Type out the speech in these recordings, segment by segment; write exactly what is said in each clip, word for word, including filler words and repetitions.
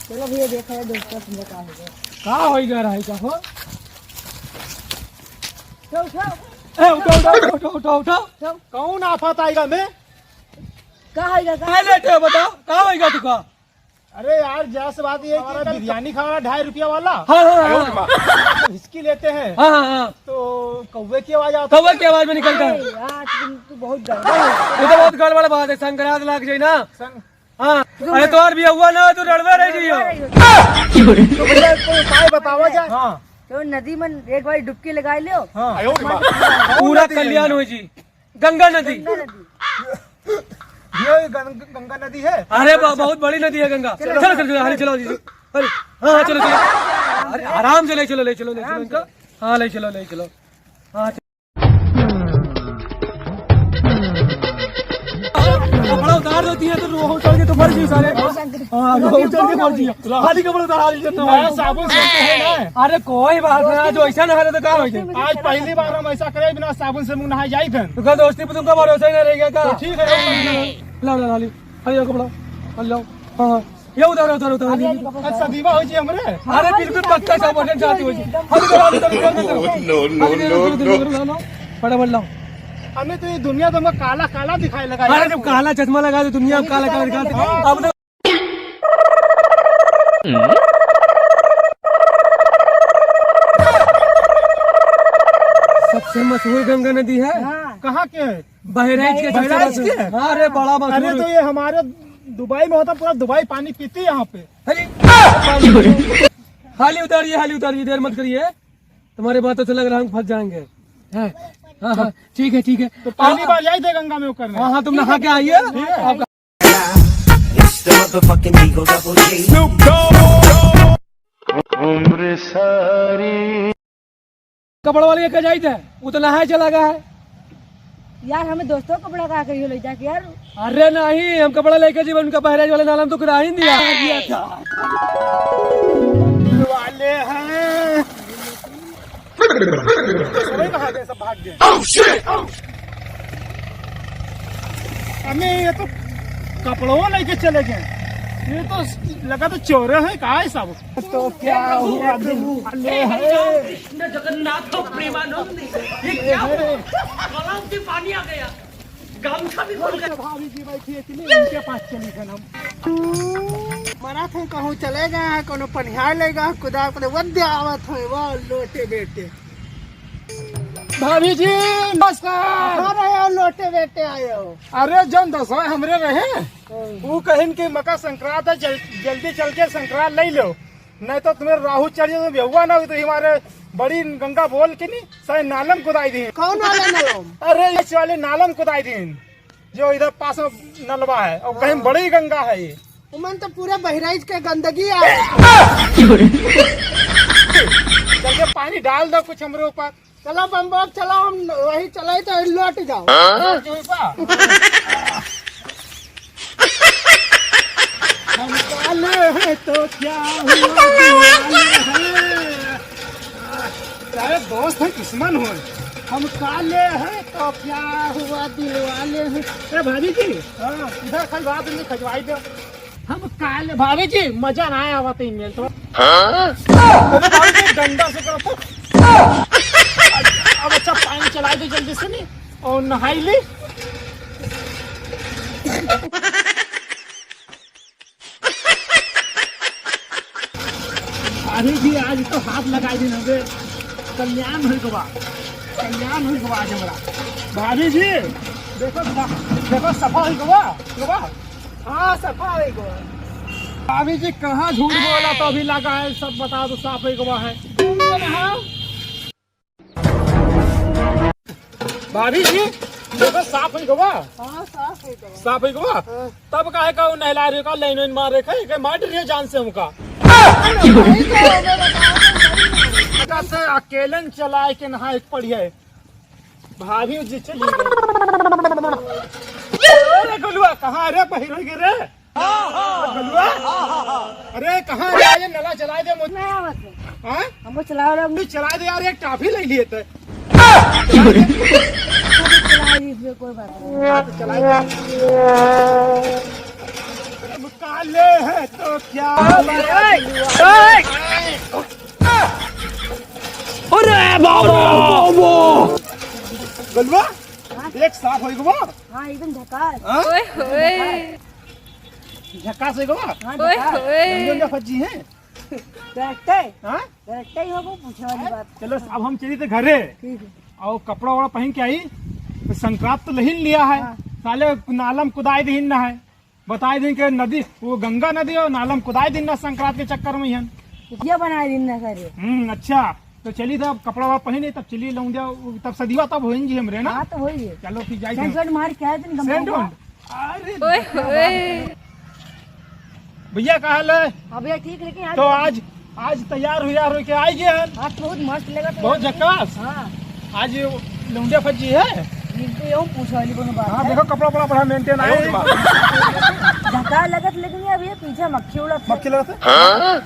चलो भैया, देखा है दोस्तों, तुमने कहा होगा। का होइगा रहा है, का हो? उठो, उठो। ए, उठो, उठो, उठो, उठो, उठो। उठो। कौन आफत आइगा में? का होइगा, का? का लेटे हो, बताओ, का होइगा तुका? अरे यार, जस बात ये है कि हमारा कल बिरयानी खा रहा ढाई रुपया वाला। हाँ, हाँ, हाँ। हिचकी लेते हैं। हाँ, हाँ, हाँ। तो कौवे की आवाज आती है। कौवे की आवाज में निकलता है। अरे यार, तुम तो बहुत गड़बड़ हो। ये तो बहुत गड़बड़ बात है, संक्रांत लाग जाए ना। संग- हाँ, अरे तोर भी हुआ ना, तू रड़वे रह गई हो। तो भैया, कोई उपाय बतावा जाए। हाँ। तो नदी में एक बार डुबकी लगाई लियो। हाँ। पूरा कल्याण हो जी। गंगा नदी। गंगा नदी। ये गं-, गंगा नदी है। अरे बा-, बहुत बड़ी नदी है गंगा। चलो। चलो, चलो, चलो, हाली चलो जी। अरे, हाँ, हाँ, चलो, चलो। अरे, आराम से ले चलो, ले चलो, ले चलो आराम इनका। से। हाँ, ले चलो, ले चलो। हाँ, चलो। कपड़ा उतार देती है तो रोहू चढ़ के तो मर गई सारे। हाँ, रोहू चढ़ के मर गई। खाली कपड़ा उतार दीजिए तो। नया साबुन से तो है ना। अरे कोई बात ना, जो ऐसा ना है तो का हो जाए। आज पहली बार हम ऐसा करे, बिना साबुन से मुंह नहाए जाई थे। तो का दोस्ती पे तुमका भरोसा ही नहीं रह गया का? तो ठीक है, लो, लो, लो, लो। अरे, ये कपड़ा, अरे, लो। हाँ, हाँ। ये उतारो, उतारो, उतारो। अरे, ये कपड़ा अच्छा, दीवा हो जी हमरे? अरे, बिल्कुल पक्का साबुन से जाती हो जी। अरे, उतारो, उतारो, उतारो, उतारो। No, no, अरे, no, उतारो, no। उतारो, उतारो, उतारो। फटाफट लाओ। हमें तो ये दुनिया तो हमको काला, काला दिखाई लगा अरे, यार। जब काला चश्मा लगा तो दुनिया काला, काला दिखाते। अब तो सबसे मशहूर गंगा नदी है। हाँ। कहाँ के है? बहराइच के। बहराइच के? हाँ, अरे बड़ा मशहूर। अरे तो ये हमारे दुबई में होता, पूरा दुबई पानी पीती है यहाँ पे। अरे, हाली उतारिए, हाली उतारिए, देर मत करिए। तुम्हारे बातों से लग रहा है हम फंस जाएंगे। हैं? हाँ, हाँ, ठीक है, ठीक है। तो पानी आप बार जाए दे गंगा में ऊपर में। हाँ, हाँ, तुम नहा के आइए। ठीक है। आपका It's the motherfucking Eagle Double G. कपड़ा वाले के जाइत है, वो तो नहाए चला गया है। यार, हमें दोस्तों का कपड़ा का करियो ले जाके यार। अरे नहीं, हम कपड़ा लेके जीवन उनका बहराइच वाले नाला में तो गिरा ही दिया। वाले हैं। सब कहाँ गए, सब भाग गए। Oh, shit! अरे, ये तो कपड़ों लेके चले गए। ये तो लगा तो चोर है, कहाँ है सब? तो क्या हुआ, दिल वाले हैं? कृष्ण जगन्नाथ प्रेमानंद, ये क्या हुआ? गलाव से पानी आ गया। गमछा भी खोल के भाभी जी बैठी है कि नहीं, उनके पास चली गन हम। मरा थे कहूँ चले गए हैं, कोनो पनिहार ले गए, कुदार को वद्य आवत है, वो लोटे बेटे। भाभी जी, नमस्कार। कहाँ रहे हो, लोटे बेटे आए हो? अरे, जौन दसवा हमरे रहे, हाँ। वो कहिन कि मकर संक्रांत है, जल-, जल्दी चल के संक्रांत ले लो। नहीं तो तुम्हें राहु चढ़ जाए, तो बेहुआ ना हो, तो हमारे बड़ी गंगा बोल के नहीं, सारे नालम कुदाई दी। कौन वाला नालम? अरे, इस वाले नालम कुदाई दी, जो इधर पास में नलवा है, और कहीं हाँ। बड़ी गंगा है ये। उमन तो पूरे बहराइच के गंदगी आ। चल के पानी डाल दो कुछ हमरे ऊपर। चलो बम बम, चलो, हम वही चले तो लौट जाओ। हाँ? जो बा। हम काले हैं तो क्या हुआ, दिल वाले हैं। अरे दोस्त है, दुश्मन हो। हम काले हैं तो क्या हुआ, दिल वाले हैं। ए भाभी जी, हाँ, इधर खजवा दे, खजवाई दे। हम काले, भाभी जी, मजा ना आया हुआ तीन मिनट तो। हाँ? अरे भाभी जी, डंडा से करो तो। अब अच्छा पानी चला दे जल्दी से नहीं, और नहाई ली। अरे जी, आज तो हाथ लगाई दिन हमें। कल्याण हुई गवा, कल्याण हुई गवा आज हमारा। भाभी जी, देखो, देखो, सफा हुई गवा, गवा। हाँ, सफा हुई गवा। भाभी जी, कहाँ झूठ बोला तो अभी लगा है, सब बता दो, साफ हुई गवा है। भाभी जी, देखो, साफ हुई गवा। हाँ, साफ हुई गवा। साफ हुई गवा? हाँ। तब काहे का वो नहला रहे का, लाइन वाइन मार रहे का, एक मार रहे जान से हमका। अच्छा से अकेलन चलाए के नहाए के पड़ी है। भाभी जी चली गई। अरे गोलुआ, कहाँ रे, बहिर हो गए रे? गोलुआ? अरे कहाँ रे, ये नला चला दे मुझे। नहीं आवत है। हाँ? हमको चलाओ रे। तू चला दे यार, एक टाफी ले लिए थे। चला दे, इसमें कोई बात नहीं। हाँ, तो चला दे। काले है तो क्या? अरे बाबा! गलवा? हाँ? एक साफ होई गवा? हाँ, एकदम झकास। हाँ? ओए होए। झकास होई गवा? हाँ, ओए झकास। होए। गंगा फज्जी है? करेक्टे? हाँ? करेक्टे ही होगो, पूछे वाली बात। चलो, अब हम चली थे घरे। ठीक है। और कपड़ा वपड़ा पहन के आई, तो संक्रांत तो लहिन लिया है। हाँ। साले नालम कुदाई दीन ना है। बताई दीन के नदी, वो गंगा नदी और नालम कुदाई दीन ना संक्रांत के चक्कर में ही हन। तो क्या बनाए दीन ना करे? हम्म, अच्छा। तो चली तब कपड़ा वपड़ा पहने, तब चली लौंडिया, तब सदिया तब होइंगी हमरे ना। हाँ, तो होई है। चलो फिर जाई सेंट थे। वेंट मार के आए थे, एकदम सेंट बढ़िया। वेंट? अरे ओए भैया, होए। भैया का हाल है? हाँ भैया, ठीक, लेकिन आज तो आज, आज तैयार हुई, यार, होके आई गए हैं। आज बहुत मस्त लगा था बहुत यार। झक्कास। हाँ। आज ये लौंडिया फज्जी है। इनको यूं पूछो वाली कोनो बात हाँ, है? देखो कपड़ा वपड़ा बड़ा मेंटेन आए। झक्कास लगत, लेकिन ये अभी ये पीछे मक्खी उड़त है। मक्खी लगत है? हाँ?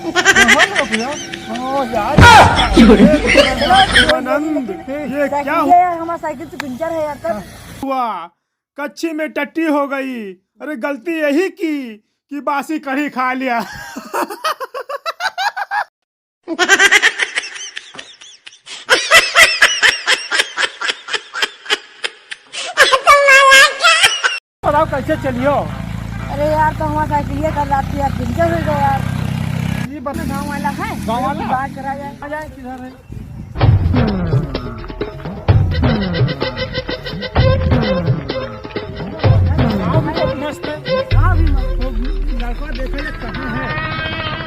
कहाँ लगा भैया? ओ यार। आनंद, ये क्या साइकिल हुआ? है यार, हमारा साइकिल तो पंचर है यार, तब हुआ। कच्छी में टट्टी हो गई। अरे गलती यही की कि बासी कढ़ी खा लिया। बताओ कैसे चलियो? अरे यार, तो हमारा साइकिलिया कल रात की यार पंचर हो गया यार। ये बता गाँव वाला है? गाँव वाला? बात करा जाए। आ जाए, किधर है? गाँव भी बहुत मस्त है। गाँव भी मस्त। तो लड़का देखे ये कहाँ है?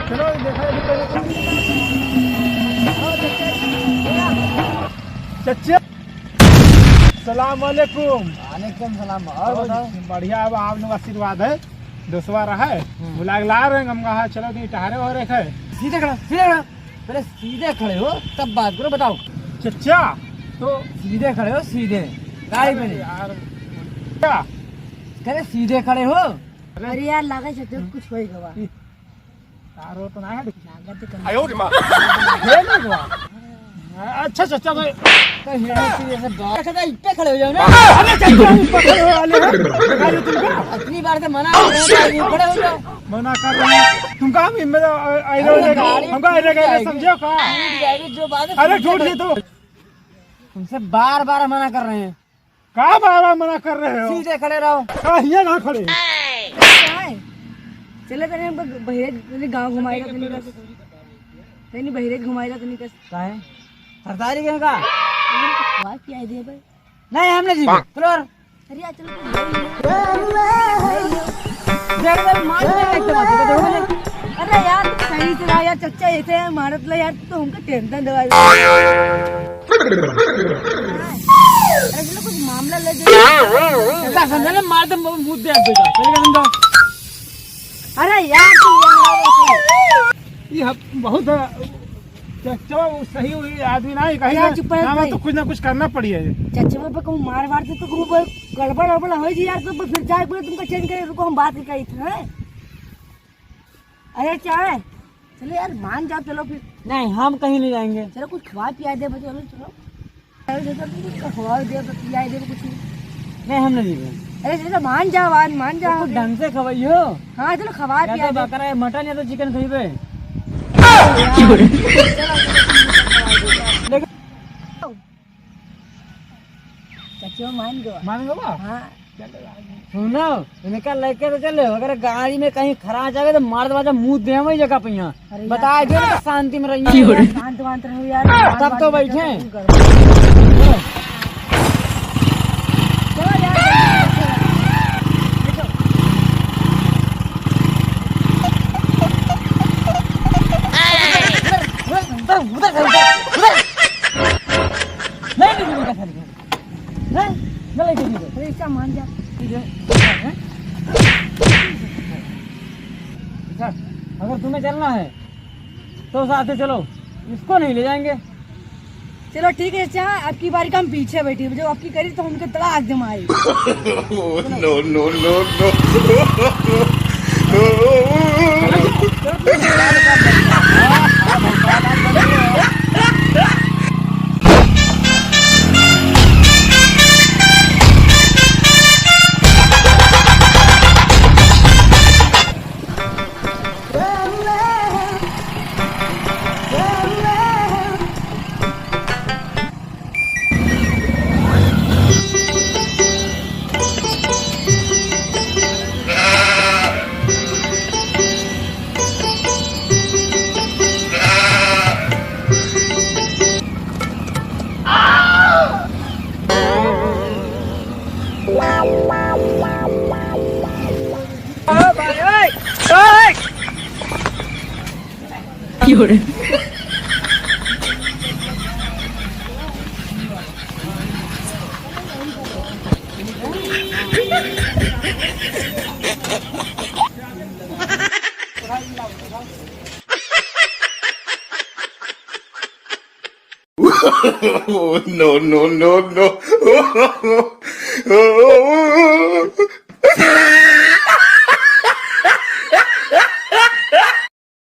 चलो, देखा अभी पहले। चच्चा, सलाम वालेकुम। वालेकुम सलाम। और और बताओ? बढ़िया, अब आप लोग आशीर्वाद है। दोस्तवा रहा है, हम्म। बुला के ला रहे हैं, हम कहा, "चलो, दी टहरे हो रहे थे।" सीधे खड़ा, सीधे खड़ा। पहले सीधे खड़े हो, तब बात करो, बताओ। चच्चा, तो सीधे खड़े हो, सीधे। गाड़ी पे अरे नहीं। यार, क्या? कह रहे सीधे खड़े हो। अरे। अरे यार, लागे चच्चा, कुछ होई गवा। ई, तारो तो ना है, देखी। लागत तो आयो रे माँ। ये नहीं हुआ। अच्छा, चच्चा, तो तो हिलने के लिए ऐसे दौड़। अच्छा, तो इस पे खड़े हो जाओ ना। अरे, चच्चा, इस पे खड़े हो वाले हैं। अरे, तुमको इतनी बार से मना कर रहे हैं, तो ये खड़े हो जाओ। मना कर रहे हैं। तुमका हम इनमें, अ, अ, अरे, गाड़ी हमका टूट जाएगी। समझो का? टूट जाएगी, जो बात है, अरे, टूट गई तो। तुमसे बार बार मना कर रहे हैं। का बार बार मना कर रहे हो? सीधे खड़े रहो। का हियाँ ना खड़े? का है? चले तनी हमको बहिरे, तनी गाँव घुमाएगा तनी कस। तनी बहिरे घुमाएगा तनी कस। का है? सरदारी के का? वाह, क्या है दे भाई? नहीं, हम नहीं जीते। चलो यार। अरे यार, चलो। देख, देख, मार के एकदम अच्छे से देखो ना। अरे यार, तू सही से रहा यार, चच्चा ऐसे है, मारत ला यार, तू तो हमको टेंशन दे भाई। अरे चलो, कुछ मामला ले जाओ। ऐसा समझा ना, मार दे, मुंह दे बेटा, चलेगा समझो। अरे यार, तू यहाँ आओ। ये हम बहुत चच्चा, वो सही हुई आदमी ना है, कहीं यार, ना, चुप रह ना, भाई। तो कुछ ना कुछ करना पड़ी है। चच्चा पे कहूँ मार वार दे तो कहूँ पर गड़बड़ वड़बड़ हो जी यार, तो फिर जाए बोले तुमको चेंज करे, रुको हम बात करके आई थे, हैं? अरे चाहे, चलो यार मान जाओ, चलो फिर। नहीं, हम कहीं नहीं जाएंगे। चलो कुछ खवा पिया दे बच्चों, चलो। अरे जैसे तुमको खवा दे, तो पिया दे कुछ। नहीं, हम नहीं जीबे। अरे, चलो, मान जा, मान, मान जा। तो कुछ ढंग से खवाइयो। हाँ, चलो, खवा या पिया तो दे। बकरा है, मटन या तो चिकन खइबे। लेकिन चच्चो मान गवा। मान गवा? हाँ। सुनो, इनका लेके तो चले, अगर गाड़ी में कहीं खरा जावे तो मार दरवाजा मुंह दे वही जगह पे यहाँ। अरे यार। बता दे तो शांति में रहिए। क्यों रे? शांत वांत रहो यार। तब तो बैठे। चलो यार। उधर, उधर, उधर, उधर। नहीं, नहीं, नहीं, नहीं, नहीं। हैं? मैं लेके नहीं गया। अरे, इसका मान जा। ठीक है। हैं? अच्छा, अगर तुम्हें चलना है, तो साथ में चलो, इसको नहीं ले जाएंगे। चलो, ठीक है, अच्छा, अब की बारी का हम पीछे बैठे, जो अब की करी, तो हमके तलाश दे मारी। No, no, no, no। Oh, no, no, no, no.